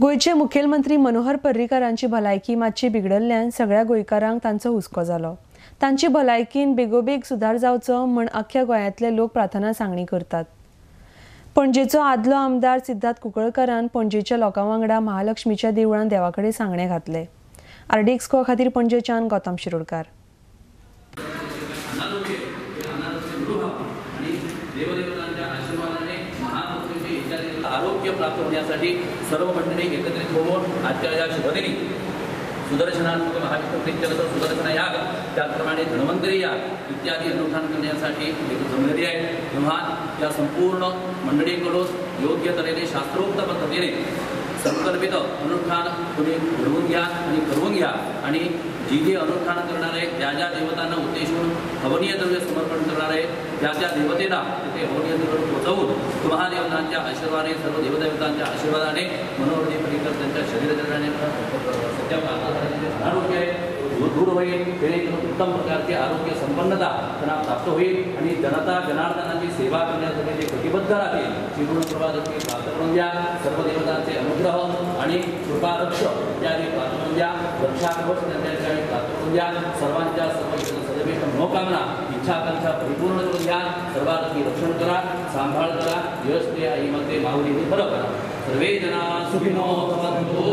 गोंयचे मुखेलमंत्री मनोहर पर्रीकारांची भलायकी मातशी बिगडल्ल्यान सगळ्या गोंयकारांक तांचो हुस्को जालो। तांची भलायकीन बेगोबेग सुदार जावचो म्हण अख्ख्या गोंयांतले लोक प्रार्थना सांगणी करतात। पणजेचो आदलो आमदार सिद्धार्थ कुंकळकरान पणजेच्या लोकां वांगडा महालक्ष्मीच्या देवळान देवा कडेन सांगणे घातले। आरडीएक्स को खातीर पणजेच्यान गौतम शिरोडकार। आरोग्य प्राप्त होण्यासाठी सर्व मंडळी एकत्रित होऊन आजच्या या शुभदिनी सुदर्शनात्मक महाविष्णू प्रीत्यर्थ सुदर्शन याग, त्याचप्रमाणे धन्वंतरी याग इत्यादी अनुष्ठान करण्यासाठी जमलेली आहे। तेव्हा या संपूर्ण मंडळीकडून योग्य तऱ्हेने शास्त्रोक्त पद्धतीने संकल्पित अनुष्ठान तुम्ही घडवून घ्या आणि करून घ्या आणि जी जे अनुष्ठान करणार आहे ज्या ज्या देवतांना उद्देशून हवनीय द्रव्य समर्पण करणार आहे त्या त्या देवतेला तिथे हवनीय द्रव्य पोचवून महादेवतांच्या आशीर्वादाने सर्व देवदेवतांच्या आशीर्वादाने मनोहरजी पर्रीकर त्यांच्या शरीराने सध्या आरोग्य आहे दूर होईल, जेणेकरून उत्तम प्रकारची आरोग्य संपन्नता त्यांना प्राप्त होईल आणि जनता जनार्दनाची सेवा करण्यासाठी जे कटिबद्ध राहतील ती गुणप्रभादृष्टी प्राप्त करून द्या। सर्व देवतांचे अनुग्रह आणि कृपारक्ष इत्यादी प्राप्त करून द्या, रक्षाकवच त्यांच्या ठिकाणी प्राप्त करून द्या। सर्वांच्या सर्व सदभिष्ट मनोकामना इच्छा आकांक्षा परिपूर्ण करून द्या। सर्वार्थी रक्षण करा, सांभाळ करा, यश ते आई माते माऊलीने बरं करा। सर्वे जना सुखिनो भवन्तु।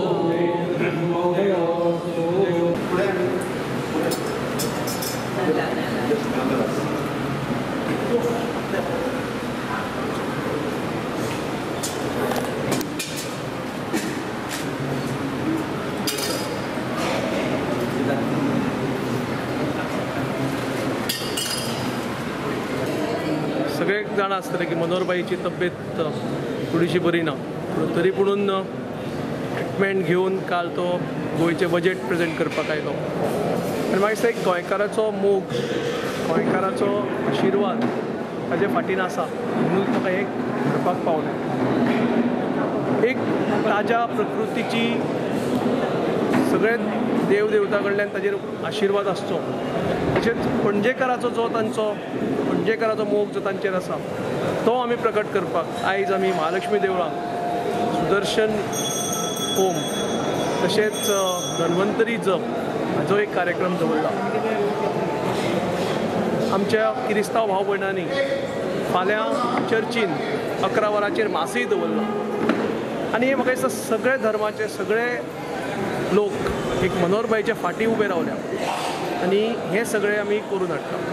सगळे जाणा आसतले की मनोहरबाईची तब्येत थोडीशी बरी ना, तरी पुणून ट्रिटमेंट घेवन काल तो गोंयचें बजेट प्रेजेंट करपाक आयलो आनी म्हाका दिसता एक गोंयकाराचो मोग, गोंयकाराचो आशिर्वाद ताजे फाटीन आसा म्हणून ताका हें घडपाक पावलें। एक ताज्या प्रकृतीची सगळे देवदेवता कडल्यान ताजेर आशिर्वाद आसचो, तशेंच पणजेकाराचो जो तांचो पणजेकाराचो मोग जो तांचेर आसा तो आमी प्रकट करपाक आयज आमी महालक्ष्मी देवळांत सुदर्शन होम तशेंच धन्वंतरी जप हाजो एक कार्यक्रम दवरला। आमच्या किरिस्तांव भाव भयणांनी फाल्यां चर्चीन 11 वरांचेर मासूय दवरला आनी हे म्हाका दिसता सगळे धर्माचे सगळे लोक एक मनोहरबाईच्या फाटीं उबे रावल्या आनी हें सगळें आमी करून हाडटा।